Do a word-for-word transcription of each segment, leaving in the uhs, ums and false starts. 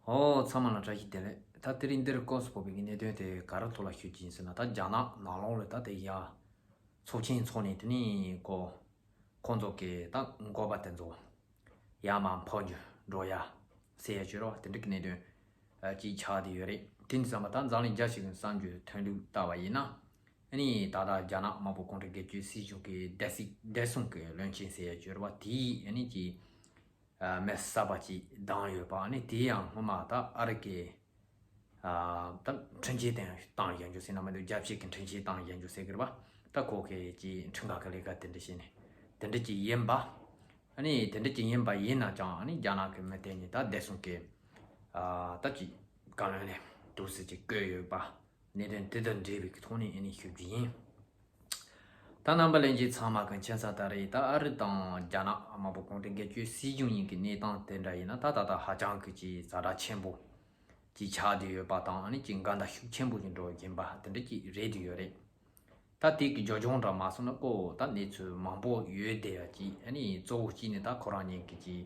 ཨོ། ཚང་མ་ལ་བཀྲ་ཤིས་བདེ་ལེགས། ད་དེ་རིང་འདིར་སྐབས་སུ་བབས་པའི་གནད་དོན་དེ་ག་རེ་ཐོག་ལ་ཞུ་རྒྱུ་ཡིན་ཟེར་ན། ད་རྒྱ་ནག་ནང་ལོགས་ལ་ད་དེ་ཡ་ཚོགས་ཆེན་ཚོགས་ནས། དེ་ནས་ཁོ་ཁོང་ཚོ་གི་ད་འགོ་པ་དེ་ཚོ་ཡར་མར་འཕོ་འགྱུར་འགྲོ་ཡ་ཟེར་ཡ་བྱོས་རོགས། དེ་འདྲ་གི་གནད་དོན་ཨ་ཅིག་ཆགས་བསྡད་ཡོད་རེད། དེ་འདྲ་ཙམ་པ། ད་འཛམ་གླིང་རྒྱ་ཆེ་གི་གསར་འགྱུར་ཐོན་ལུགས་ལྟ་བ་ཡིན་ན། ཨ་ནི་ད་ལྟ་རྒྱ་ནག་དམར་པོ་གུང་ཁྲན་སྒེར་གཅོད་སྲིད་གཞུང་གི་བདེ་སྲིད་བདེ་སྲུང་གི་བློན་ཆེན་ཟེར་ཡ་བྱོས་རོགས། དེ་ཡིས་ཨ་ནི་ཅིག་ཨ་མི་གསར་པ་ཅིག་བདམས་ཡོད་པ། ཨ་ནི་དེ་ཡང་སྔོན་མ་ད་ཨ་རི་གི་ཨ་ད་འཕྲིན་ཆས་བཏང་བཏང་བཞག་རྒྱུ་ཟེར་ན་མི་འདུག་རྒྱལ་སྤྱི་གི་འཕྲིན་ཆས་བཏང་བཞག་རྒྱུ་ཟེར་གི་རེད་པ། ད་ཁོ་གི་ཅིག་འཕྲིན་ཁང་གི་ལས་ཀ་དེ་འདྲ་བྱས་ནས་དེ་འདྲ་ཅིག་ཡིན་པ། ཨ་ནི་དེ་འདྲ་ཅིག་ཡིན་པ་ཡིན་ན་ཀྱང་། ཨ་ནི་རྒྱ་ནག་གི་མི་དེ་གཉིས་ད་བདེ་སྲུང་གི་ཨ་ད་ཅིག་བཀའ་བློན་ནས་འདུག་སེ་ཅིག་བསྐོས་ཡོད་པ། གནད་དོན་དེ་དང་འབྲེལ་བའི་གི་ཐོག་ནས་ཨ་ནི་ཞུ་རྒྱུ་ཡིན། ད་རྣམ་པ་ལྷན་རྒྱས་ཚང་མ་གི་མཁྱེན་གསལ་ལྟར་རེད། ད་ཨ་རི་དང་རྒྱ་ནག་དམར་པོ་གུང་ཁྲན་སྒེར་གཅོད་སྲིད་གཞུང་གཉིས་ཀྱི་གནས་སྟངས་དེ་འདྲ་ཡིན་ན། ད་ད་ལྟ་ཧ་ཅང་གི་ཅིག་ཛ་དྲག་ཆེན་པོ་ཅིག་ཆགས་བསྡད་ཡོད་པ་དང་། ཨ་ནི་ཅིག་འགལ་ཟླ་ཤུགས་ཆེན་པོ་ཅིག་འགྲོ་བཞིན་པ་དེ་འདྲ་ཅིག་རེད་དུ་ཡོད་རེད། ད་དེ་གི་རྒྱབ་ལྗོངས་འདྲ་མ་སོང་ན་ཁོ་ད་གནས་ཚུལ་མང་པོ་ཡོད་བསྡད་ཡ་ཅིག་ཨ་ནི་གཙོ་བོ་གཅིག་ནི་ད་ཁོ་རང་གཉིས་ཀྱི་ཅིག་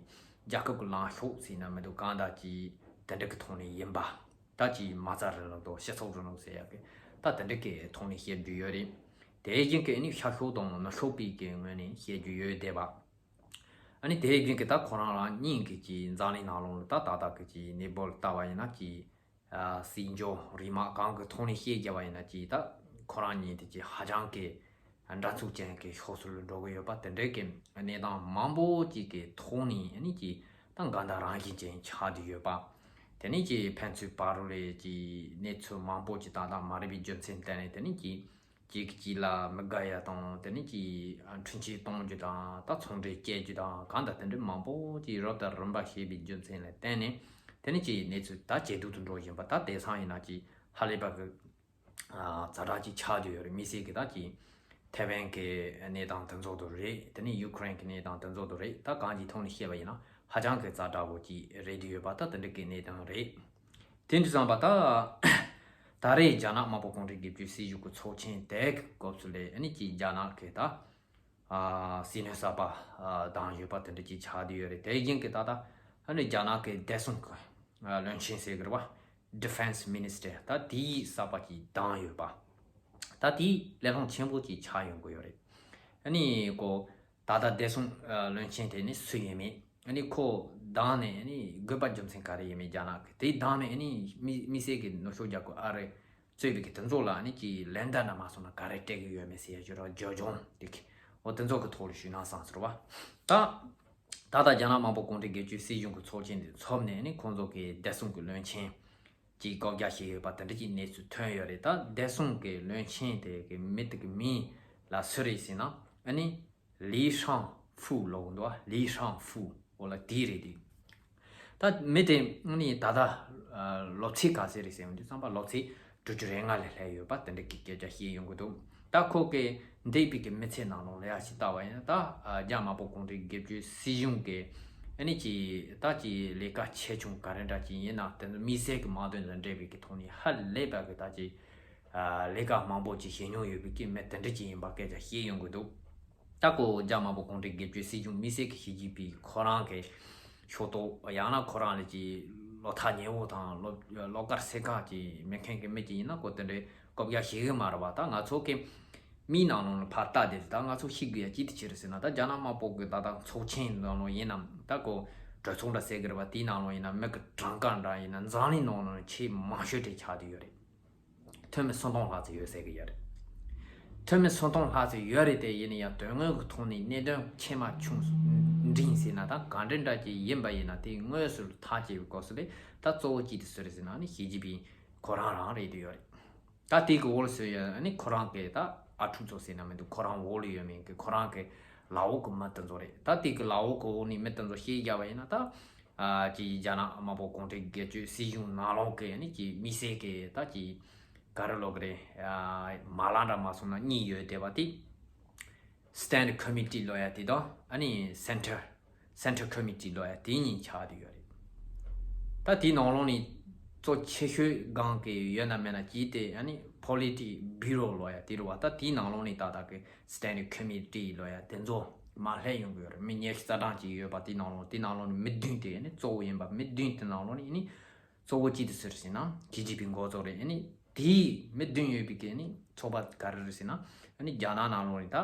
རྒྱལ་ཁབ་ཀྱི་ལངས་ཕྱོགས་ཟེར་ན་མི་འདུག་གང་ལྟར་ཅིག་དེ་འདྲ་གི་ཐོག་ནས་ཡིན་པ། ད་ཅིག་མ་རྩ་རིང་ལུགས་དང་སྤྱི་ཚོགས་རིང་ལུགས་ཟེར་ཡ་གི་ད་དེ་འདྲ་གི་ཐོག་ནས་བཤད་རྒྱུ་ཡོད་རེད། དེ་བཞིན་གི་ཨ་ནི་ཤར་ཕྱོགས་དང་ནུབ་ཕྱོགས་པའི་གི་ངོས་ནས་བཤད་རྒྱུ་ཡོད་བསྡད་པ། ཨ་ནི་དེ་བཞིན་གི་ད་ཁོ་རང་རང་གཉིས་ཀྱི་ཅིག་འཛམ་གླིང་ནང་ལོགས་ལ་ད་ད་ལྟ་གི་ཅིག་གནས་བབ་ལ་ལྟ་བ་ཡིན་ན། ཅིག་ཨ་སྲིད་འབྱོར་རིག་དམག་གང་གི་ཐོག་ནས་བཤད་རྒྱུ་བ་ཡིན་ན། ཅིག་ད་ཁོ་རང་གཉིས་དེ་ཅིག་ཧ་ཅང་གི་འདྲ་མཚུངས་ཅན་གྱི་ཕྱོགས་སུ་ལ་འགྲོ་གི་ཡོད་པ། དེ་འདྲའི་གི་གནས་སྟངས་མང་པོ་ཅིག་གི་ཐོག་ནས་ཨ་ནི་ཅིག་ད་འགལ་ཟླ་རང་བཞིན་ཅན་ཆགས་བསྡད་ཡོད་པ། དེ་ནས་ཅིག་ཕན་ཚུན་བར་ལ་ཅིག་གནས་ཚུལ་མང་པོ་ཅིག་ཏག་ཏག་མ་རེད་པའི་རྒྱུ་མཚན་བརྟེན་ནས། དེ་ནས་ཅིག་གཅིག་གིས་གཅིག་ལ་མི་དགའ་ཡ་དང་། དེ་ནས་ཅིག་འཕྲིན་ཆས་གཏོང་རྒྱུ་དང་། ད་ཚོང་འབྲེལ་བཅད་རྒྱུ་དང་། གང་ལྟར་དེ་འདྲའི་མང་པོ་ཅིག་རབ་དང་རིམ་པ་བྱས་པའི་རྒྱུ་མཚན་ལ་བརྟེན་ནས། དེ་ནས་ཅིག་གནས་ཚུལ་ད་ཇེ་སྡུག་ཏུ་འགྲོ་བཞིན་པ། ད་དེང་སང་ཡིན་ན་ཅིག་ཧ་ལས་པ་གི་ཨ་ཛ་དྲག་ཅིག་ཆགས་བསྡད་ཡོད་རེད། དམིགས་བསལ་གྱི་ད་ཅིག་ཐའེ་ཝན་གྱི་གནས་སྟངས་དེ་ཚོ་དང་རེད། དེ་ནས་ཡུ་ཁུ་རེན་གྱི་གནས་སྟངས་དེ་ཚོ་དང་རེད། ད་གང་ཅིའི་ཐོག་ནས་བཤད་པ་ཡིན་ན་ཧ་ཅང་གི་ཛ་དྲག་པོ་ཅིག་རེད་བསྡད་ཡོད་པ། ད་དེ་འདྲ་གི་གནས་སྟངས་རེད། དེ་འདྲ་ཙམ་པ། ད་ད་རེས་རྒྱ་ནག་དམར་པོ་གུང་ཁྲན་སྒེར་གཅོད་སྲིད་གཞུང་གི་ཚོགས་ཆེན་དེ་གི་སྐབས་སུ་ལ་ཨ་ནི་ཅིག་རྒྱ་ནག་གི་ད་ཨ་སྲིད་བློན་གསར་པ་ཨ་བདམས་ཡོད་པ་དེ་འདྲ་ཅིག་ཆགས་བསྡད་ཡོད་རེད། དེ་བཞིན་གྱི་ད་ད་ཨ་ནི་རྒྱ་ནག་གི་བདེ་སྲུང་གི་ཨ་བློན་ཆེན་ཟེར་གི་རེད་པ། Defense Minister ད་དེའི་གསར་པ་ཅིག་བདམས་ཡོད་པ། ད་དེའི་བློས་བསླངས་ཆེན་པོ་ཅིག་ཆགས་ཡོང་གི་ཡོད་རེད། ཨ་ནི་ཁོ་ད་ལྟ་བདེ་སྲུང་ཨ་བློན་ཆེན་དེ་ནི་སུ་ཡིན་མིན། ཨ་ནི་ཁོ་བདམས་ནས་ཨ་ནི་དགོས་པ་རྒྱུ་མཚན་ག་རེ་ཡིན་མིན། རྒྱ་ནག་གི་དེ་བདམས་ནས་ཨ་ནི་དམིགས་དམིགས་བསལ་གྱི་ནུབ་ཕྱོགས་རྒྱལ་ཁབ་ཨ་རི་གཙོས་པའི་གི་དེ་ཚོ་ལ་ཨ་ནི་ཅིག་ལན་འདེབས་འདྲ་མ་སོང་ན་ག་རེ་སྤྲད་གི་ཡོད་མེད་ཟེར་ཡ་ཅིག་ར་རྒྱབ་ལྗོངས་དེ་གི་འོ་དེ་ཚོ་གི་ཐོག་ལ་ཞུས་ན་བསམ་སོང་བ། ད་ད་ལྟ་རྒྱ་ནག་དམར་པོ་གུང་ཁྲན་སྒེར་གཅོད་སྲིད་གཞུང་གི་ཚོགས་ཆེན་དེ་ཚོགས་ནས་ཨ་ནི་ཁོང་ཚོ་གི་བདེ་སྲུང་གི་བློན་ཆེན་གྱིས་བཀོད་རྒྱ་བྱས་ཡོད་པ་དེ་འདྲ་ཅིག་གནས་ཚུལ་ཐོན་ཡོད་རེད། ད་བདེ་སྲུང་གི་བློན་ཆེན་དེ་གི་མི་དེ་གི་མིང་ལ་སུ་རེད་ཟེར་ན། ཨ་ནི་ལི་ཧྲང་ཧྥུ་ལབ་གི་འདུག་བ། ལི་ཧྲང་ཧྥུ་འོ་ལ་དེ་རེད་དེ། ད་མི་དེ་ནི་ད་ལྟ་ཨ་ལོ་ཚད་ག་ཚད་རེད་ཟེར་ཡོང་དུས་ཙམ་པ་ལོ་ཚད་དྲུག་ཅུ་རེ་ལྔ་ལ་སླེབས་ཡོད་པ་དེ་འདྲ་གི་སྐད་ཆ་བཤད་ཡོང་གི་འདུག་ད་ཁོ་གི་འདས་པའི་གི་མི་ཚེ་ནང་ལོགས་ལ་ཡ་ཞིག་ལྟ་བ་ཡིན་ན། ད་ཨ་རྒྱ་དམར་པོ་གུང་ཁྲན་སྒེར་གཅོད་སྲིད་གཞུང་གི་ཨ་ནི་ཅིག་ད་ཅིག་ལས་ཀ་ཆེ་ཆུང་ག་རེ་འདྲ་ཅིག་ཡིན་ན། དེ་ཚོ་དམིགས་བསལ་གྱི་དམག་དོན་དང་འབྲེལ་བའི་གི་ཐོག་ནས་ཧ་ལས་པ་གི་ད་ཅིག་ཨ་ལས་ཀ་མང་པོ་ཅིག་བྱེད་མྱོང་ཡོད་པའི་གི་མི་དེ་འདྲ་ཅིག་ཡིན་པ་སྐད་ཆ་བཤད་ཡོང་གི་འདུག་ད་ཁོ་རྒྱ་དམར་པོ་གུང་ཁྲན་སྒེར་གཅོད་སྲིད་གཞུང་དམིགས་བསལ་གྱི་ཞི་ཅིན་ཕིང་ཁོ་རང་གི་ཕྱོགས་གཏོགས། ཡང་ན་ཁོ་རང་ལ་ཅིག་བློ་ཐག་ཉེ་བོ་དང་བློ་བློ་དཀར་སེར་ཁ་ཅིག་མེད་མཁན་གྱི་མི་ཅིག་ཡིན་ན་ཁོ་དེ་འདྲའི་བཀོད་རྒྱ་བྱེད་གི་མ་རེད་པ། ད་ང་ཚོ་གི་མིའི་ནང་ལོགས་ལ་ཕར་ལྟ་དེ་ད་ང་ཚོ་ཤེས་དགོས་ཡ་ཅི་དེ་ཅི་རེད་ཟེར་ན། ད་རྒྱ་ནག་དམར་པོ་གི་ད་ལྟ་ཚོགས་ཆེན་ནང་ལོགས་ཡིན་ནམ། ད་ཁོ་གྲོས་ཚོགས་འདྲ་ཟེར་གི་རེད་པ། དེའི་ནང་ལོགས་ཡིན་ན་མི་གི་གྲངས་ཀ་འདྲ་ཡིན་ན་འཛམ་གླིང་ནང་ལོགས་ཆེས་མང་ཤོས་དེ་ཆགས་བསྡད་ཡོད་རེད། འཐུས་མི་སུམ་སྟོང་ལྷག་ཙམ་ཡོད་ཟེར་གི་ཡོད་རེད། འཐུས་མི་སུམ་སྟོང་ལྷག་ཙམ་ཡོད་རེད་དེ། ཡིན་ན་ཡང་དོན་དངོས་ཀྱི་ཐོག་ནས་གནད་དོན་ཆེ་མ་ཆུང་འདྲ་ཡིན་ཟེར་ན། ད་གང་འདྲ་འདྲ་ཅིག་ཡིན་པ་ཡིན་ན་དེ་དངོས་སུ་ཐག་བཅད་པའི་སྐབས་སུ་ལས་ད་གཙོ་བོ་གཅིག་དེ་སུ་རེད་ཟེར་ན་ནི་ཞི་ཅིན་ཕིང་ཁོ་རང་རང་རེད་དེ་ཡོད་རེད། ད་དེ་གི་འོག་ལ་སུ་ཡོད་ནི་ཁོ་རང་གི་ད་ཨ་ཕྲུག་ཚོ་ཟེར་ན་མི་འདུག་ཁོ་རང་འོག་ལ་ཡོད་མིན་གི་ཁོ་རང་གི་ལག་འོག་གི་མི་དེ་ཚོ་རེད། ད་དེ་གི་ལག་འོག་གི་འོག་ནས་མི་དེ་ཚོ་བཤད་རྒྱབ་པ་ཡིན་ན། ད་ཨ་ཅིག་རྒྱ་ནག་དམར་པོ་གུང་ཁྲན་སྒེར་གཅོད་སྲིད་གཞུང་ནང་ལོགས་གི་ནི་ཅིག་དམིགས་བསལ་གི་ད་ཅིག་ག་རེ་ལབ་དགོས་རེད། ཨ་མ་ལག་འདྲ་མ་སོང་ན་གཉིས་ཡོད་བསྡད་པ་དེ། Standing Committee ལབ་ཡ་དེ་དང་། ཨ་ནི་Center Center Committee ལབ་ཡ་དེ་གཉིས་ཆགས་བསྡད་ཡོད་རེད། ད་དེའི་ནང་ལོགས་ནས་གཙོ་ཆེ་ཤོས་སྒང་གི་ཡོད་ན་མེད་ན་གཅིག་དེ་ཨ་ནི་Politburo ལབ་ཡ་དེ་རེད་པ། ད་དེའི་ནང་ལོགས་ནས་ད་ལྟ་གི་Standing Committee ལབ་ཡ་དེ་ཚོ་མར་སླེབས་ཡོང་གི་ཡོད་རེད། མི་ཉི་ཤུ་རྩ་གྲངས་ཅིག་ཡོད་པ། དེའི་ནང་ལོགས་དེའི་ནང་ལོགས་ནས་མི་བདུན་དེ་ཨ་ནི་གཙོ་བོ་ཡིན་པ། མི་བདུན་དེ་ནང་ལོགས་ནས་ཨ་ནི་ གཙོ་བོ་ཅི་ཏུ་ཟེར་ཟེར་ན་ཞི་ཅིན་ཕིང་འགོ་གཙོ་རེད། ཨ་ནི་དེའི་མི་བདུན་ཡོད་པའི་གི་ནི་ཚོགས་པ་ག་རེ་རེད་ཟེར་ན། ཨ་ནི་རྒྱ་ནག་ནང་ལོགས་ནས་ད་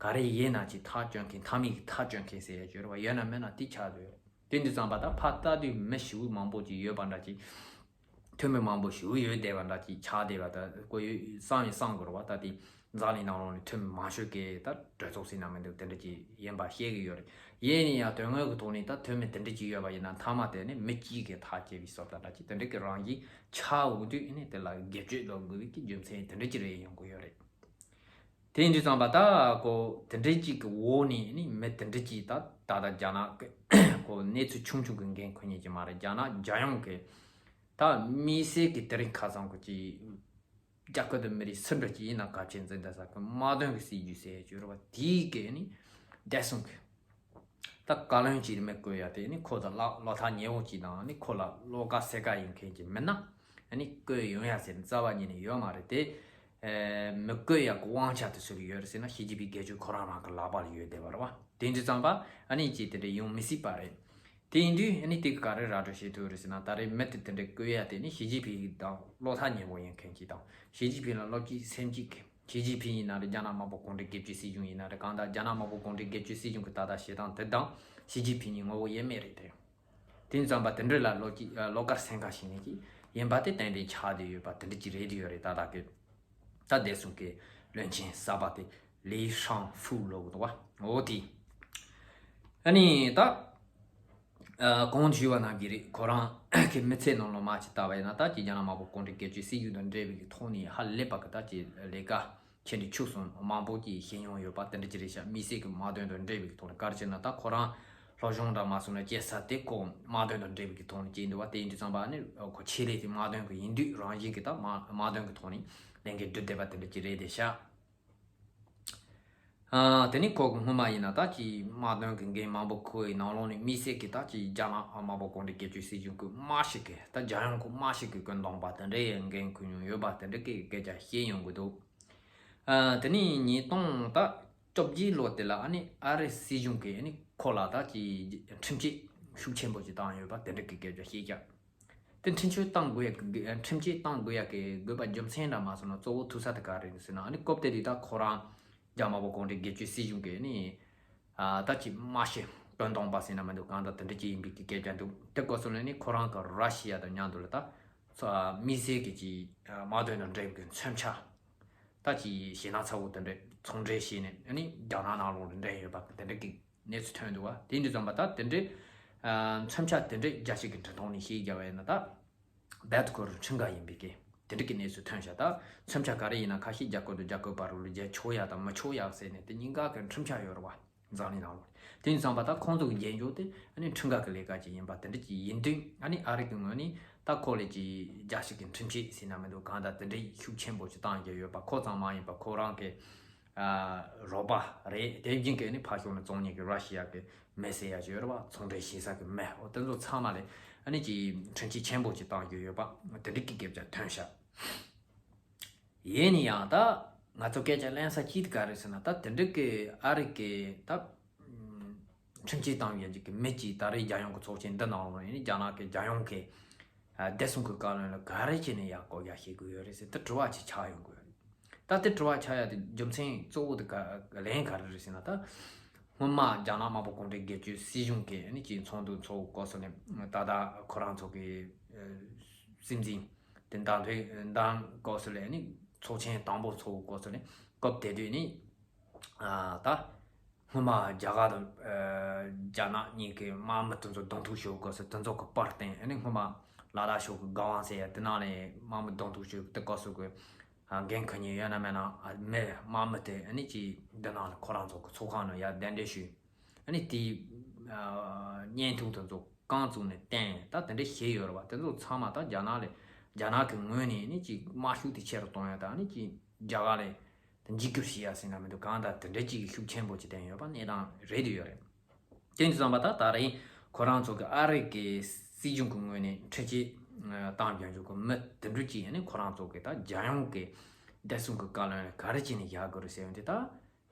ག་རེ་ཡིན་ན་ཅིག་ཐག་གཅོད་མཁན། མཐའ་མའི་གི་ཐག་གཅོད་མཁན་ཟེར་ཡ་ཅིག་ཡོད་རེད་བ། ཡོད་ན་མེད་ན་དེ་ཆགས་བསྡད་ཡོད་རེད། དེ་འདི་ཙམ་པ་ད་ཕར་ལྟ་དུས་མི་ཞེ་པོ་མང་པོ་ཅིག་ཡོད་པ་འདྲ་ཅིག་འཐུས་མི་མང་པོ་ཞེ་པོ་ཡོད་བསྡད་པ་འདྲ་ཅིག་ཆགས་བསྡད་པ། ད་ཁོ་ཡོད་བསམ་ཡང་བསམ་དགོས་རེད་བ། ད་དེ་འཛམ་གླིང་ནང་ལོགས་ནས་འཐུས་མི་མང་ཤོས་ཀྱི་ད་གྲོས་ཚོགས་ཟེར་ན་མི་འདུག་དེ་འདྲ་ཅིག་ཡིན་པ་ཤེས་ཀྱི་ཡོད་རེད། ཡིན་ན་ཡང་དོན་དངོས་ཀྱི་ཐོག་ནས་ད་འཐུས་མི་དེ་འདྲ་ཅིག་ཡོད་པ་ཡིན་ན་མཐའ་མ་དེ་ནི་མི་གཅིག་གིས་ཐག་བཅད་པའི་བཟོ་ལྟ་འདྲ་ཅིག་དེ་འདྲ་གི་རང་བཞིན་ཆགས་འོང་དུས་ཨ་ནི་དེ་ལ་སྒེར་གཅོད་ལོག་དགོས་པའི་གི་རྒྱུ་མཚན་དེ་འདྲ་ཅིག་རེད་ཡོང་གི་ཡོད་རེད། དེ་ཡིན་དུས་ཙམ་པ་ད་ཁོ་དེ་འདྲའི་གཅིག་གི་འོག་ནས་ནི་མི་དེ་འདྲའི་གཅིག་ད་ད་ལྟ་རྒྱ་ནག་གི་ཁོ་གནས་ཚུལ་ཆུང་ཆུང་གི་འགན་འཁུར་མཁན་གཅིག་མ་རེད། རྒྱ་ནག་རྒྱལ་ཡོངས་ཀྱི་ད་དམིགས་བསལ་གྱི་དེ་རིང་ཁ་སང་གི་གཅིག་རྒྱ་སྐད་དུ་མི་རིགས་སུ་འདྲ་གཅིག་ཡིན་ན་གལ་ཆེན་འཛིན་བསྡད་ས་གི་དམག་དོན་གྱི་སྲིད་ཇུས་ཟེར་ཡ་ཅིག་ཡོད་རེད་བ། དེའི་གི་ནི་བདེ་སྲུང་གི་ད་བཀའ་བློན་གཅིག་མི་བསྐོ་ཡ་དེ་ནི་ཁོ་ད་ལ་བློ་ཐག་ཉེ་བོ་གཅིག་དང་ནི་ཁོ་ལ་བློ་དཀར་སེར་དཀར་ཡིན་མཁན་གཅིག་མིན་ན་ཨ་ནི་བསྐོས་ཡོང་ཡ་ཟེར་ནས་རྩ་བ་ཉིད་ནས་ཡོད་མ་རེད་དེ། ཨེ། མི་བསྐོས་ཡ་གི་དབང་ཆ་དེ་སུ་ལ་ཡོད་རེད་ཟེར་ན་ཞི་ཅིན་ཕིང་སྒེར་གཅོད་ཁོ་རང་རང་གི་ལག་པ་ལ་ཡོད་བསྡད་པ་རེད་བ། དེ་འདྲ་ཙམ་པ་ཨ་ནི་གཅིག་དེ་འདྲ་ཡོང་མི་སྲིད་པ་རེད། དེ་ཡིན་དུས་ཨ་ནི་དེ་ག་རེ་ར་སྤྲོད་བྱེད་ཐུབ་རེད་ཟེར་ན་ད་རེས་མི་དེ་དེ་འདྲ་བསྐོས་ཡ་དེ་ནི་ཞི་ཅིན་ཕིང་དང་བློ་ཐག་ཉེ་བོ་ཡིན་མཁན་གཅིག་དང་ཞི་ཅིན་ཕིང་ལ་བློ་གཅིག་སེམས་གཅིག་གི་ཞི་ཅིན་ཕིང་ཡིན་ན་རེད། རྒྱ་ནག་དམར་པོ་གུང་ཁྲན་སྒེར་གཅོད་སྲིད་གཞུང་ཡིན་ན་རེད། གང་ལྟར་རྒྱ་ནག་དམར་པོ་གུང་ཁྲན་སྒེར་གཅོད་སྲིད་གཞུང་གི་ད་ལྟ་བྱེད་སྟངས་དེ་དང་ཞི་ཅིན་ཕིང་གཉིས་ངོ་བོ་དབྱེར་མེད་རེད་དེ། དེ་ཙམ་པ་དེ་འདྲ་ལ་བློ་གཅིག་བློ་དཀར་སེམས་དཀར་བྱེད་མཁན་གཅིག་ཡིན་པ་དེ་ཏན་ཏན་ཆགས་བསྡད་ཡོད་པ་དེ་འདྲ་གཅིག་རེད་དེ་ཡོད་རེད། ད་ལྟ་གི་ད་བདེ་སྲུང་གི་བློན་ཆེན་གསར་པ་དེ་ལི་ཧྲང་ཧྥུ་ལབ་ཀྱི་འདུག་བ། འོ་དེ་ཨ་ནི་ད་ཨ་གོང་དུ་ཞུས་པ་ནང་བཞིན་རེད། ཁོ་རང་གི་མི་ཚེ་ནང་ལོགས་མ་ཅིག་ལྟ་བ་ཡིན་ན་ད་ཅིག་རྒྱ་ནག་དམར་པོ་གུང་ཁྲན་སྒེར་གཅོད་སྲིད་གཞུང་དང་འབྲེལ་བའི་གི་ཐོག་ནས་ཧ་ལས་པ་གི་ད་ཅིག་ལས་ཀ་ཆེ་འབྲིང་ཆུང་གསུམ་མང་པོ་ཅིག་བྱེད་མྱོང་ཡོད་པ་དེ་འདྲ་ཅིག་རེད་ཤག་དམིགས་བསལ་གྱི་དམག་དོན་དང་འབྲེལ་བའི་གི་ཐོག་ནས། ག་རེ་བྱས་ན་ད་ཁོ་རང་སློབ་སྦྱོང་འདྲ་མ་སོང་ན་སྐྱེལ་ས་དེ་ཁོ་དམག་དོན་དང་འབྲེལ་བའི་གི་ཐོག་ནས་སྐྱེལ་འདུག་བ། དེ་ཡིན་དུས་ཙམ་པ་ནི་ཁོ་ཆེད་ལས་དེ་དམག་དོན་གི་ཡིན་དུས་རང་བཞིན་གྱི་ད་དམག་དམག་དོན་གི་ཐོག་ནས་ལས་འགན་བསྒྲུབས་བསྡད་པ་དེ་འདྲ་ཅིག་རེད་དེ་ཤག་ཨ་དེ་ནི་ཁོ་གི་སྔོན་མ་ཡིན་ན་ད་ཅིག་དམག་དོན་གི་འགན་མང་པོ་འཁུར་བའི་ནང་ལོགས་ནས་དམིགས་བསལ་གྱི་ད་ཅིག་རྒྱ་ནག་དམར་པོ་གུང་ཁྲན་སྒེར་གཅོད་སྲིད་གཞུང་གི་དམག་ཞིག་གི་ད་རྒྱལ་ཡོངས་གི་དམག་ཞིག་གི་བཀོད་འདོམས་པ་དེ་འདྲའི་འགན་འཁུར་མྱོང་ཡོད་པ་དེ་འདྲ་གི་སྐད་ཆ་བཤད་ཡོང་གི་འདུག་ཨ་དེ་ནས་ཉིས་སྟོང་ད་བཅོ་བརྒྱད་ལོ་དེ་ལ་ཨ་ནི་ཨ་རི་སྲིད་གཞུང་གིས་ཨ་ནི་ཁོ་ལ་ད་ཅིག་ཁྲིམས་ཆད་ཤུགས་ཆེན་པོ་ཅིག་བཏང་ཡོད་པ་དེ་འདྲ་གི་སྐད་ཆ་བཤད་ཀྱང་། དེ་ཁྲིམས་ཆད་བཏང་དགོས་ཡ་གི་ཁྲིམས་ཆད་བཏང་དགོས་ཡ་གི་དགོས་པ་རྒྱུ་མཚན་འདྲ་མ་སོང་ན་གཙོ་བོ་ཐུག་ས་དེ་ག་རེ་ཡིན་ཟེར་ན། ཨ་ནི་སྐབས་དེ་དུས་ད་ཁོ་རང་རྒྱ་དམར་པོ་གུང་ཁྲན་སྒེར་གཅོད་སྲིད་གཞུང་གིས་ཨ་ནི་ཨ་ད་ཅིག་དམག་ཞི་བཀོད་འདོམས་པ་ཟེར་ན་མི་འདུག་གང་ལྟར་དེ་འདྲ་ཅིག་ཡིན་པའི་གི་སྐད་ཆ་འདུག་དེ་སྐབས་སུ་ལ་ནི་ཁོ་རང་གི་ར་ཤི་ཡ་དང་མཉམ་དུ་ལ་ད་དམིགས་བསལ་གྱི་ཅིག་དམག་དོན་དང་འབྲེལ་བའི་གི་མཚོན་ཆ། ད་ཅིག་ཞེད་སྣང་ཚ་བོ་དེ་འདྲས་ཚོང་འབྲེལ་བྱས་ནས་ཨ་ནི་རྒྱ་ནག་ནང་ལོགས་ལ་འདྲེན་ཡོད་པ་དེ་འདྲ་གི་གནས་ཚུལ་ཐོན་འདུག་བ། དེ་འདྲ་ཙམ་པ་ད་དེ་འདྲས་ཨ་མཚོན་ཆ་དེ་འདྲས་རྒྱ་ཞིག་གི་འཕྲིན་ཐོག་ནས་ཤེས་རྒྱ་བས་ན་ད་རྦད་དེ་ཁོ་རང་ཁྲིམས་འགལ་ཡིན་པའི་གི་དེ་འདྲ་གི་གནས་ཚུལ་ཐོན་ཤག་ད་མཚོན་ཆ་ག་རེ་ཡིན་ན་ཁ་ཤས་རྒྱ་སྐོར་དུ་རྒྱ་སྐོར་བར་རུ་ལ་རྒྱལ་ཆོག་ཡག་དང་མི་ཆོག་ཡག་ཟེར་ནས་དེ་གཉིས་ཀ་གི་ཁྲིམས་ཆ་ཡོད་རེད་བ། འཛམ་གླིང་ནང་ལོགས་དེ་ཡིན་ཙམ་པ་ད་ཁོང་ཚོ་གི་རྒྱལ་འཇོག་དེ་ཨ་ནི་ཁྲིམས་འགལ་གི་ལས་ཀ་ཅིག་ཡིན་པ་དེ་འདྲ་ཅིག་ཡིན་དུས་ཨ་ནི་ཨ་རི་གི་ངོས་ནས་ད་ཁོ་ལ་ཅིག་རྒྱ་ཞིག་གི་ཁྲིམས་ཆད་ཟེར་ན་མི་འདུག་གང་ལྟར་དེ་འདྲའི་ཤུགས་ཆེན་པོ་ཅིག་བཏང་གི་ཡོད་པ། ཁོ་ཙམ་མ་ཡིན་པ་ཁོ་རང་གི་ཨ་རོགས་པ་རེད། དེ་བཞིན་གི་ཨ་ནི་ཕར་ཕྱོགས་ནས་བཙོང་མཁན་གི་ར་ཤི་ཡ་གི་མི་ཟེར་ཡ་ཅིག་ཡོད་རེད་བ། ཚོང་འབྲེལ་བྱེད་ས་གི་མི་འོ་དེ་ཚོ་ཚང་མ་ལ་ཨ་ནི་ཅིག་ཁྲིམས་ཆད་ཆེན་པོ་ཅིག་བཏང་གི་ཡོད་པ་དེ་འདྲ་གི་སྐད་ཆ་ཐོན་ཤག་ཡིན་ན་ཡང་ད་ང་ཚོ་སྐད་ཆ་གླེང་ས་གཅིག་དེ་ག་རེད་ཟེར་ན། ད་དེ་འདྲ་གི་ཨ་རི་གི་ད་ཁྲིམས་ཆད་བཏང་ཡོད་ཅིག་གི་མི་གཅིག་ད་རེས་རྒྱལ་ཡོངས་ཀྱི་ཚོགས་ཆེན་འདི་ནང་ལ་ཡིན་ན་རྒྱ་ནག་གི་རྒྱལ་ཡོངས་ཀྱི་ཨ་བདེ་སྲུང་གི་བཀའ་བློན་ལ་ག་རེ་བྱས་ནས་ཡར་བསྐོ་རྒྱ་བྱེད་དགོས་ཡོད་རེད་ཟེར་དེ་དྲི་བ་ཅིག་ཆགས་ཡོང་གི་ཡོད་རེད། ད་དེ་དྲི་བ་ཆགས་ཡ་དེ་རྒྱུ་མཚན་གཙོ་བོ་དེ་ག་ལན་ག་རེ་རེད་ཟེར་ན། ད་སྔོན་མ་རྒྱ་ནག་དམར་པོ་གུང་ཁྲན་སྒེར་གཅོད་སྲིད་གཞུང་གིས་ཨ་ནི་ཅིག་ཚོགས་འདུ་ཚོགས་སྐབས་སུ་ནས་ད་ལྟ་ཁོ་རང་ཚོ་གི་སྲིད་འཛིན་དེ་མདའ་མཐུན་མདའ་སྐབས་སུ་ལས་ནི་ཚོགས་ཆེན་དང་པོ་ཚོགས་སྐབས་སུ་ནི་སྐབས་དེ་དུས་ནི་ཨ་ད་སྔོན་མ་རྒྱ་གར་དང་ཨ་རྒྱ་ནག་གཉིས་ཀྱི་དམག་མི་དེ་ཚོ་གདོང་ཐུག་ཞུ་སྐབས་སུ་དེ་ཚོ་གི་པར་བསྟན། ཨ་ནི་སྔོན་མ་ལ་དྭགས་ཕྱོགས་ཀྱི་ག་ཝང་ཟེར་ཡ་དེ་ནང་ནས་དམག་མི་གདོང་ཐུག་ཞུ་དེ་སྐབས་སུ་གི་ཨ་འགན་འཁུར་མཁན་ཡོད་ན་མེད་ན་ཨ་མི་དམག་མི་དེ་ཨ་ནི་ཅིག་འདི་ནང་ལ་ཁོ་རང་ཚོ་གི་ཚོགས་ཁང་ནང་ཡར་གདན་འདྲེན་ཞུས། ཨ་ནི་དེའི་ཨ་བརྙན་ཐུང་དེ་ཚོ་རྐང་བཙུགས་ནས་བསྟན། ད་དེ་འདྲ་བྱས་ཡོད་རེད་བ། དེ་ཚོ་ཚང་མ་ད་རྒྱ་ནག་ལས་རྒྱ་ནག་གི་ངོས་ནས་ནི་ཅིག་དམག་ཤུགས་དེ་ཆེ་རུ་གཏོང་ཡ་དང་ནི་ཅིག་རྒྱ་གར་ལ་དེ་འཇིགས་སྐུལ་བྱེད་ཡ་ཟེར་ན་མི་འདུག་གང་ལྟར་དེ་འདྲ་ཅིག་གི་ཤུགས་ཆེན་པོ་ཅིག་བསྟན་ཡོད་པ་གནས་སྟངས་རེད་དུ་ཡོད་རེད། དེ་ཡིན་དུས་ཙམ་པ་ད་ད་རེས་ཁོ་རང་ཚོ་གི་ཨ་རི་གི་སྲིད་གཞུང་གི་ངོས་ནས་ཁྲིམས་ཆད་བཏང་རྒྱུ་འཇུག་གི་མི་དེ་འདྲ་ཅིག་ཡིན་ནི་ཁོ་རང་ཚོ་གི་ད་རྒྱལ་ཡོངས་ཀྱི་བདེ་སྲུང་གི་བཀའ་བློན་ལ་ག་རེ་བྱས་ནས་བཞག་དགོས་རེད་ཟེར་ཡོང་དུས་ད།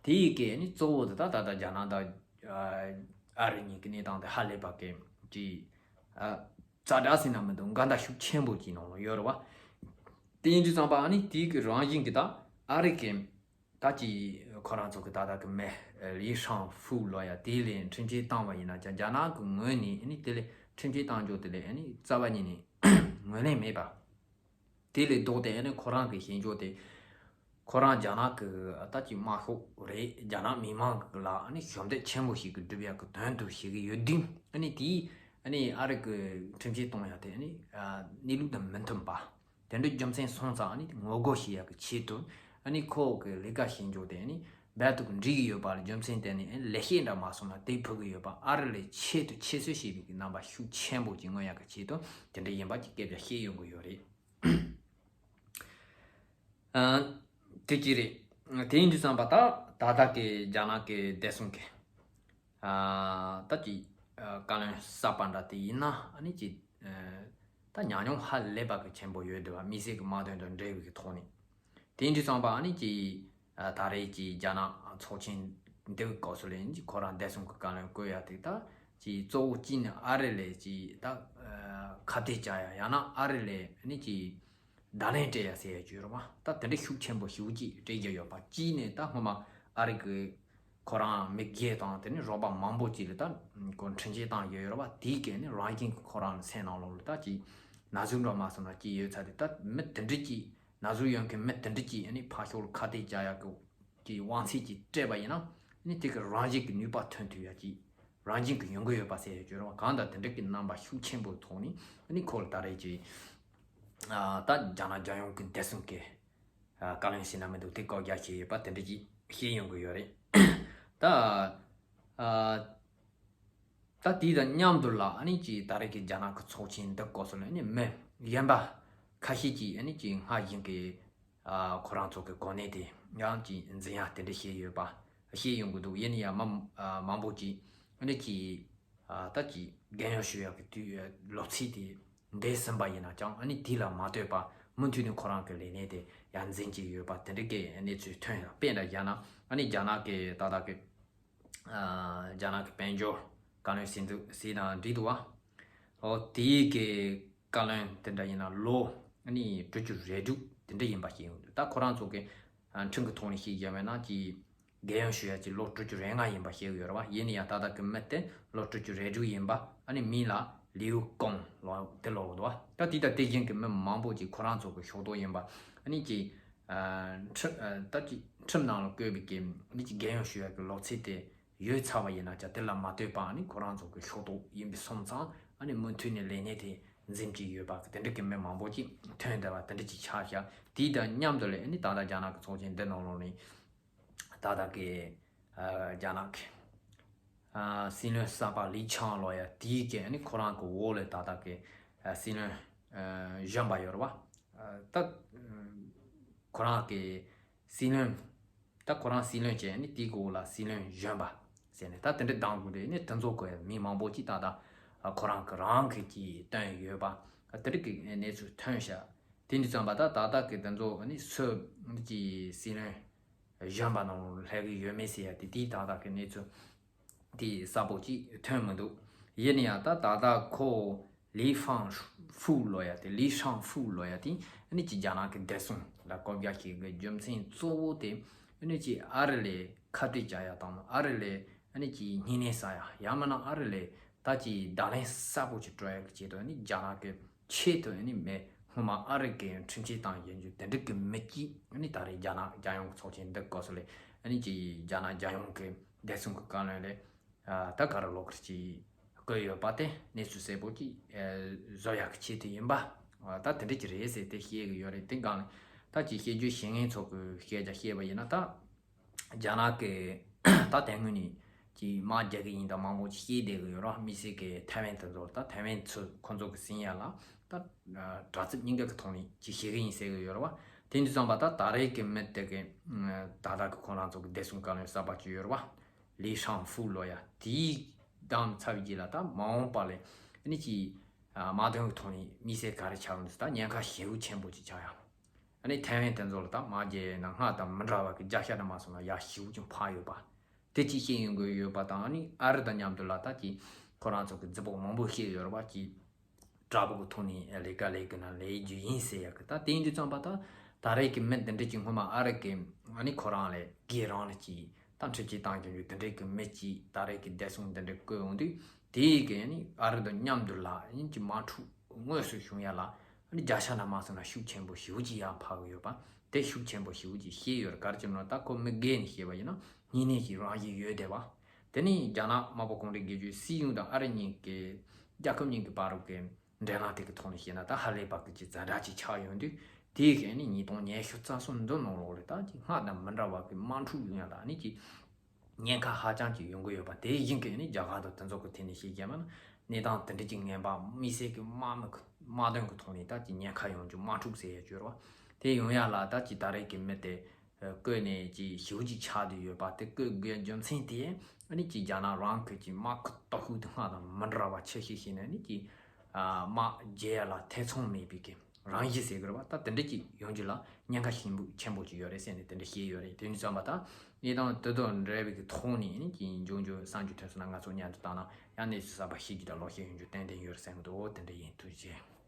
དེ་ཡི་གེ་ནི་གཙོ་བོ་དེ་ད་ད་ལྟ་རྒྱ་ནག་དང་ཨ་རི་གཉིས་ཀྱི་གནས་སྟངས་དེ་ཧ་ལས་པ་གི་ཅིག་ཨ་ ཙ་དྲག་ཟེར་ན་མི་འདུག་འགལ་ཟླ་ཤུགས་ཆེན་པོ་ཅིག་ནང་ལ་ཡོད་རེད་བ། དེ་ཡིན་དུས་ཙམ་པ་ཨ་ནི་དེའི་གི་རང་བཞིན་གྱི་ད་ཨ་རི་གི་ད་ཅི་ཁོ་རང་ཚོ་གི་ད་ལྟ་གི་མི་ལི་ཧྲང་ཧྥུ་ལོ་ཡ་དེ་ལས་ཁྲིམས་ཆད་བཏང་བ་ཡིན་ན་ཀྱང་རྒྱ་ནག་གི་ངོས་ནས་ཨ་ནི་དེ་ལས་ཁྲིམས་ཆད་བཏང་རྒྱུ་དེ་ལས་ཨ་ནི་རྩ་བ་ཉིད་ནས་ངོས་ལེན་མེད་པ། དེ་ལས་ལྡོག་སྟེ་ཨ་ནི་ཁོ་རང་གི་ཞེན་ཆོག་དེ། ཁོ་རང་རྒྱ་ནག་གི་ད་ཅི་དམར་ཤོག་རེད། རྒྱ་ནག་མི་མང་ལ་ཨ་ནི་ཞབས་འདེགས་ཆེན་པོ་ཞིག་གི་སྒྲུབ་ཡག་གི་དོན་དུ་བྱེད་ཀྱི་ཡོད་དུས། ཨ་ནི་དེའི་ཨ་ནི་ཨ་རི་གི་ཁྲིམས་ཆད་གཏོང་ཡག་དེ་ཨ་ནི་གནས་ལུགས་དང་མི་མཐུན་པ། དེ་འདྲའི་རྒྱུ་མཚན་སོང་ཙང་ཨ་ནི་ངོ་རྒོལ་བྱེད་ཡག་གི་ཆེད་དུ་ཨ་ནི་ཁོ་གི་ལས་ཀ་བྱེད་འཇོག་དེ་ཨ་ནི་རྦད་དེ་འགྲིག་གི་ཡོད་པ་ལ་རྒྱུ་མཚན་བརྟེན་ནས་ཨ་ནི་ལེགས་བཤད་འདྲ་མ་སོང་ན་དེ་ཕུལ་གི་ཡོད་པ། ཨ་རི་ལ་ཆེད་དུ་ཁྱད་གསོད་བྱེད་པའི་གི་རྣམ་པ་ཤུགས་ཆེན་པོ་ཅིག་མངོན་ཡག་གི་ཆེད་དུ་དེ་འདྲ་ཡིན་པ་ཅིག་སྐད་ཆ་བཤད་ཡོང་གི་ཡོད་རེད། ཨ། དེ་གཅིག་རེད། དེ་ཡིན་དུས་ཙམ་པ་ད་ད་ལྟ་གི་རྒྱ་ནག་གི་བདེ་སྲུང་གི་ཨ། ད་ཀྱི་ཨ། བཀའ་བློན་གསར་པ་འདྲ་དེ་ཡིན་ན་ཨ་ནི་ཀྱི་ཨ། ད་ཉམས་མྱོང་ཧ་ལས་པ་གི་ཆེན་པོ་ཡོད་འདུག་བ། དམིགས་བསལ་གྱི་དམག་དོན་དང་འབྲེལ་བའི་གི་ཐོག་ནས། དེ་ཡིན་དུས་ཙམ་པ་ཨ་ནི་ཀྱི་ཨ། ད་རེས་ཀྱི་རྒྱ་ནག་ཚོགས་ཆེན་འདིའི་སྐབས་སུ་ལ་ཡིན་གྱི་ཁོ་རང་བདེ་སྲུང་གི་བཀའ་བློན་བསྐོ་ཡ་དེ་ད་ཀྱི་གཙོ་བོ་གཅིག་ནི་ཨ་རི་ལས་ཀྱི་ད་ཨ། ཁ་གཏད་བཅག་ཡ། ཡང་ན་ཨ་རི་ལས་ཨ་ནི་ཀྱི་བརྡ་ལན་སྤྲད་ཡ་ཟེར་ཡ་བརྗོད་རོགས་པ། ད་དེ་འདྲ་ཤུགས་ཆེན་པོ་ཞེ་པོ་ཅིག་སྤྲད་རྒྱུ་ཡོད་པ། གཅིག་ནས་ད་སྔོན་མ་ཨ་རི་གི་ཁོ་རང་མི་སྒེར་དང་དེ་ནས་རོགས་པ་མང་པོ་ཅིག་ལ་ད་ཁོ་ཁྲིམས་ཆད་བཏང་ཡོད་རེད་བ། དེའི་སྐད་ནས་རང་བཞིན་གྱི་ཁོ་རང་ལ་སེམས་ནང་ལོགས་ལ་ད་ཅིག་ན་ཟུག་འདྲ་མ་སོང་ན་ཅིག་ཡོད་ཚ་དེ། ད་མི་དེ་འདྲ་ཅིག་ན་ཟུག་ཡོད་མཁན་མི་དེ་འདྲ་ཅིག་ཨ་ནི་ཕར་ཕྱོགས་ལ་ཁ་གཏད་བཅག་ཡག་གི་གི་དབང་ཚད་ཅིག་སྤྲད་པ་ཡིན་ན་ཨ་ནི་དེ་གི་རང་བཞིན་གྱི་ནུས་པ་ཐོན་ཐུབ་ཡ་ཅིག་རང་བཞིན་གྱི་ཡོང་གི་ཡོད་པ་ཟེར་ཡ་བརྗོད་རོགས་པ། གང་ལྟར་དེ་འདྲ་གི་རྣམ་པ་ཤུགས་ཆེན་པོའི་ཐོག་ནས་ཨ་ནི་ཁོ་ལ་ད་རེས་ཀྱི་ཨ། ད་རྒྱ་ནག་རྒྱལ་ཡོངས་ཀྱི་བདེ་སྲུང་གི་ཨ། བཀའ་བློན་ཟེར་ན་མི་འདུག་དེ་བཀའ་རྒྱ་བྱས་ཡོད་པ་དེ་འདྲ་ཅིག་བཤད་ཡོང་གི་ཡོད་རེད། ད་ཨ། ད་དེ་དང་མཉམ་དུ་ལ་ཨ་ནི་ཀྱི་ད་རེས་ཀྱི་རྒྱ་ནག་གི་ཚོགས་ཆེན་འདི་སྐབས་སུ་ལ་ཨ་ནི་མི་གཞན་པ་ཁ་ཤས་ཀྱིས་ཨ་ནི་ཀྱི་སྔར་བཞིན་གྱི་ཨ། ཁོ་རང་ཚོ་གི་གོ་གནས་དེ་ཡང་ཀྱི་འཛིན་ཡ་དེ་འདྲ་བཤད་ཡོད་པ་བཤད་ཡོང་གི་འདུག་ཡིན་ན་ཡང་མ་ཨ། མང་པོ་ཀྱིས་ཨ་ནི་ཀྱི་ཨ། ད་ཀྱི་རྒན་ཡོལ་ཞུ་ཡག་གི་དུས་ལོ་ཚིགས་དེ་འདས་ཟིན་པ་ཡིན་ན་ཀྱང་ཨ་ནི་དེ་ལ་མ་ལྟོས་པ་མུ་མཐུད་ནས་ཁོ་རང་གི་ལས་གནས་དེ་ཡང་འཛིན་གྱི་ཡོད་པ་དེ་འདྲ་གི་གནས་ཚུལ་ཐོན་ཡོད། དཔེ་འདྲ་བཞག་ན་ཨ་ནི་རྒྱ་ནག་གི་ད་ལྟ་གི་ཨ། རྒྱ་ནག་གི་དཔལ་འབྱོར་བཀའ་བློན་ཟེར་འདུག་ཟེར་དང་འགྲིག་འདུག་བ། ཨོ་དེའི་གི་བཀའ་བློན་དེ་འདྲ་ཡིན་ན་ལོ་ཨ་ནི་དྲུག་ཅུ་རེ་དྲུག་དེ་འདྲ་ཡིན་པ་ཞིག་ཡོང་འདུག་ད་ཁོ་རང་ཚོ་གི་ཨ། ཁྲིམས་ཀྱི་ཐོག་ནས་བཤད་བཞག་པ་ཡིན་ན་ཀྱི་རྒན་ཡོལ་ཞུ་ཡ་ཀྱི་ལོ་དྲུག་ཅུ་རེ་ལྔ་ཡིན་པ་བཤད་ཀྱི་ཡོད་རེད་བ། ཡིན་ན་ཡང་ད་ལྟ་གི་མི་དེ་ལོ་དྲུག་ཅུ་རེ་དྲུག་ཡིན་པ་ཨ་ནི་མིང་ལ་ལིའུ་ཀོང་ལོ་དེ་ལོ་འདུག་བ། ད་དེ་དང་དེ་བཞིན་གྱི་མི་མང་པོ་ཅིག་ཁོ་རང་ཚོ་གི་ཕྱོགས་གཏོགས་ཡིན་པ་ཨ་ནི་ཀྱི་ཨ། ཁྲིམས་ཨ། ད་ཀྱི་ཁྲིམས་ནང་ལ་བཀོད་པའི་གི་ཨ་ནི་ཀྱི་རྒན་ཡོལ་ཞུ་ཡ་གི་ལོ་ཚིགས་དེ་ཡོད་ཚར་བ་ཡིན་ན་ཀྱང་དེ་ལ་མ་ལྟོས་པ་ཨ་ནི་ཁོ་རང་ཚོ་གི་ཕྱོགས་གཏོགས་ཡིན་པའི་སོང་ཙང་ཨ་ནི་མུ་མཐུད་ནས་ལས་གནས་དེ་འཛིན་གྱི་ཡོད་པ་གི་དེ་འདྲ་གི་མི་མང་པོ་ཅིག་ཐོན་བསྡད་པ་དེ་འདྲ་ཅིག་ཆགས་ཤག་དེའི་དང་མཉམ་དུ་ལ་ཨ་ནི་ད་ལྟ་རྒྱ་ནག་གི་ཚོགས་ཆེན་འདི་ནང་ལོགས་ནས་ད་ལྟ་གི་ཨ། རྒྱ་ནག་གི་ཨ། སྲིད་བློན་གསར་པ་ལི་ཆང་ལོ་ཡ་དེའི་གི་ཨ་ནི་ཁོ་རང་གི་འོག་ལ་ད་ལྟ་གི་ཨ། སྲིད་བློན་ཨ། གཞོན་པ་ཡོད་རེད་བ། ཨ། ད་ཁོ་རང་གི་སྲིད་བློན། ད་ཁོ་རང་སྲིད་བློན་བྱས་ནས་དེའི་གོ་ལ་སྲིད་བློན་གཞོན་པ་ཟེར་ནས་ད་དེ་འདྲ་གདམ་དགོས་རེད་ནས་དེ་ཚོ་གི་མི་མང་པོ་ཅིག་ད་ལྟ་ཁོ་རང་གི་རང་གི་ཅིག་བཏོན་ཡོད་པ་དེ་འདྲ་གི་གནས་ཚུལ་ཐོན་ཤག་དེ་འདྲ་ཙམ་པ་ད་ད་ལྟ་གི་དེ་ཚོ་ནི་སུ་ཅིག་སྲིད་བློན་གཞོན་པ་ནང་སླེབས་ཀྱི་ཡོད་མེད་ཟེར་ཡ་དེ་དེའི་ད་ལྟ་གི་གནས་ཚུལ། དེ་གསལ་པོ་ཅིག་ཐོན་མི་འདུག་ཡིན་ན་ཡང་ད་ད་ལྟ་ཁོ་ལི་ཧྲང་ཧྥུ་ལོ་ཡ་དེ་ལི་ཧྲང་ཧྥུ་ལོ་ཡ་དེ་ཨ་ནི་ཅིག་རྒྱ་ནག་གི་བདེ་སྲུང་ལ་བཀོད་རྒྱ་བྱེད་དགོས་རྒྱུ་མཚན་གཙོ་བོ་དེ་ཨ་ནི་ཅིག་ཨ་རི་ལས་ཁ་གཏད་བཅག་ཡ་དང་ཨ་རི་ལས་ཨ་ནི་ཅིག་སྣེ་ལེན་ཟ་ཡ་ཡང་མིན་ན་ཨ་རི་ལས་ད་ཅིག་བརྡ་ལན་གསལ་པོ་ཅིག་སྤྲོད་ཡ་གི་ཆེད་དུ་ཨ་ནི་རྒྱ་ནག་གི་ཆེད་དུ་ཨ་ནི་མི་སྔོན་མ་ཨ་རི་གི་ཁྲིམས་ཆད་བཏང་ཡོད་རྒྱུ་དེ་འདྲ་གི་མི་གཅིག་ཨ་ནི་ད་རེས་རྒྱ་ནག་རྒྱལ་ཡོངས་ཀྱི་ཚོགས་ཆེན་འདི་སྐབས་སུ་ལས་ཨ་ནི་ཅིག་རྒྱ་ནག་རྒྱལ་ཡོངས་ཀྱི་བདེ་སྲུང་གི་བཀའ་བློན་ལས་ཨ། ད་ག་རེ་ལོག་ཁར་ཅིག་བསྐོས་ཡོད་པ་དེ་གནས་ཚུལ་གསལ་པོ་ཅིག་ཨ། བཟོ་ཡག་གི་ཆེད་དུ་ཡིན་པ་ཨ། ད་དེ་འདྲ་ཅིག་རེད་ཟེར་དེ་བཤད་གི་ཡོད་རེད། དེ་སྒང་ལ་ད་ཅིག་བཤད་རྒྱུ་བཤད་མཁན་ཚོ་གི་སྐད་ཆ་བཤད་པ་ཡིན་ན་ད། རྒྱ་ནག་གི་ད་དེ་སྔོན་ནས་ཀྱི་དམག་རྒྱག་གི་ཡིན་དང་མང་པོ་ཅིག་བཤད་བསྡད་གི་ཡོད་ར། དམིགས་བསལ་གི་ཐའེ་ཝན་དེ་ཚོར་ད་ཐའེ་ཝན་ཚོ་ཁོང་ཚོ་གི་ཟིན་ཡ་ལ་ད་དྲག་རྩུབ་སྙིང་ག་གི་ཐོག་ནས་ཅིག་བྱེད་གི་ཡིན་ཟེར་གི་ཡོད་ར་བ། དེ་འདི་ཙམ་པ་ད་ད་རེས་གི་མི་དེ་གི་ད་ལྟ་གི་ཁོང་རང་ཚོ་གི་བདེ་སྲུང་བཀའ་བློན་གསར་པ་ཅིག་ཡོད་ར་བ། ལི་ཧྲང་ཧྥུ་ལོ་ཡ་དེའི་བདམས་ཚར་བའི་རྗེས་ལ་ད་མ་འོངས་པ་ལས་ཨ་ནི་ཅིག་དམག་དོན་གི་ཐོག་ནས་དམིགས་བསལ་ག་རེ་ཆགས་འདུག་ད་ཉེན་ཁ་ཞེ་པོ་ཆེན་པོ་ཅིག་ཆགས་ཡ། ཨ་ནི་ཐའེ་ཝན་དེ་ཚོ་ལ་ད་དམག་རྒྱག་ན་སྔར་དང་མི་འདྲ་བ་གི་རྒྱལ་ཤ་དང་མ་སོང་ན་ཡ་ཞེ་པོ་ཅིག་འཕར་ཡོད་པ། དེ་ཅིག་ཤེས་ཡོང་གི་ཡོད་པ་དང་ཨ་ནི་ཨ་རི་དང་མཉམ་དུ་ལ་ད་ཅིག་ཁོ་རང་ཚོ་གི་རྫི་སྤོག་མང་པོ་བཤད་ཡོད་རེད་བ། ཅིག་ དྲག་པོ་གི་ཐོག་ནས་ལས་ཀ་ལས་དགོས་ན་ལས་རྒྱུ་ཡིན་ཟེར་ཡག་གི། ད་དེ་ཡིན་དུས་ཙམ་པ་ད་ད་རེས་ཀྱི་མི་འདི་འདྲ་ཅིག་སྔོན་མ་ཨ་རི་གི་ཨ་ནི་ཁོ་རང་ལས་སྒེར་རང་ལ་ཅིག་ད་འཁྲིད་ཅིག་བཏང་རྒྱུ་འདི་འདྲ་གི་མི་ཅིག་ད་རེས་ཀྱི་བདེ་སྲུང་འདི་འདྲ་བསྐོས་འོང་དུས། དེ་གི་ཨ་ནི་ཨ་རི་དང་མཉམ་དུ་ལ་ཨ་ནི་ཅིག་དམག་འཁྲུག་དངོས་སུ་བྱུང་ཡ་ལ་ཨ་ནི་རྒྱལ་ས་ན་མ་སོང་ན་ཤུགས་ཆེན་པོ་ཞེ་པོ་ཅིག་ཡར་འཕར་གི་ཡོད་པ། དེ་ཤུགས་ཆེན་པོ་ཞེ་པོ་ཅིག་བཤད་ཡོད་རེད། ག་རེ་བྱས་ན་ད་ཁོ་མི་སྒེར་ནས་བཤད་པ་ཡིན་ན་དངོས་གནས་ཀྱི་རང་བཞིན་ཡོད་བསྡད་པ། དེ་ནས་རྒྱ་ནག་དམར་པོ་གུང་ཁྲན་སྒེར་གཅོད་སྲིད་གཞུང་དང་ཨ་རི་གཉིས་ཀྱི་རྒྱལ་ཁབ་གཉིས་ཀྱི་བར་རུ་གི་འབྲེལ་ལམ་དེ་གི་ཐོག་ནས་བཤད་ན་ད་ཧ་ལས་པ་གི་ཅིག་ཛ་དྲག་ཅིག་ཆགས་ཡོང་དུས། དེའི་ཤུལ་ནས་ཉིས་སྟོང་ཉི་ཤུ་རྩ་གསུམ་འདི་ནང་ལོགས་ལ་ད་ཅིག་སྔར་དང་མི་འདྲ་བ་གི་དམག་འཁྲུག་ཡོང་ཡ་ལ་ཨ་ནི་ཅིག་ཉེན་ཁ་ཧ་ཅང་ཅིག་ཡོང་གི་ཡོད་པ། དེ་བཞིན་གི་ཨ་ནི་རྒྱ་གར་དང་དེ་ཚོ་གི་ཐད་ནས་བཤད་རྒྱུ་ཡིན་ན་གནས་སྟངས་དེ་འདྲ་ཅིག་ངན་པ་དམིགས་བསལ་གི་དམག་མི་གི་དམག་དོན་གི་ཐོག་ནས་ད་ཅིག་ཉེན་ཁ་ཡོང་རྒྱུ་དམག་འཁྲུག་ཟེར་ཡ་ཅིག་ཡོད་རེད་བ། དེ་ཡོང་ཡ་ལ་ད་ཅིག་ད་རེས་ཀྱི་མི་དེ་བསྐོས་ནས་ཅིག་ཞེ་པོ་ཅིག་ཆགས་བསྡད་ཡོད་པ། དེ་བསྐོས་དགོས་རྒྱུ་མཚན་དེ་ཨ་ནི་ཅིག་རྒྱ་ནག་རང་གི་ཅིག་དམག་གི་སྟོབས་ཤུགས་དེ་སྔར་དང་མི་འདྲ་བ་ཆེ་ཤོས་ཤིག་ནས་ཨ་ནི་ཅིག་དམག་རྒྱག་ཡ་ལ་ཐེ་ཚོམ་མེད་པའི་གི་རང་བཞིན་ཟེར་དགོས་རེད་བ། ད་དེ་འདྲ་ཅིག་ཡོང་རྒྱུ་ལ་ཉེན་ཁ་ཆེན་པོ་ཆེན་པོ་ཅིག་ཡོད་རེད་ཟེར་ནས་དེ་འདྲ་བཤད་ཡོད་རེད། དེ་ནི་བསམ་པ་ད་གནས་སྟངས་དེ་དང་འབྲེལ་བའི་གི་ཐོག་ནས་ཨ་ནི་ཅིག་འབྱུང་རྒྱུ་བསམ་རྒྱུ་ཐོན་སོང་ན་ང་ཚོ་མཉམ་དུ་བཏང་ན་ཡང་གནས་ཚུལ་གསར་པ་ཤེས་རྒྱུ་དང་ལོག་ཤེས་ཡོང་རྒྱུ་ཏན་ཏན་ཡོད་རེད་བསམ་གི་འདུག་དེ་འདྲ་ཡིན། ཐུགས་རྗེ་ཆེ།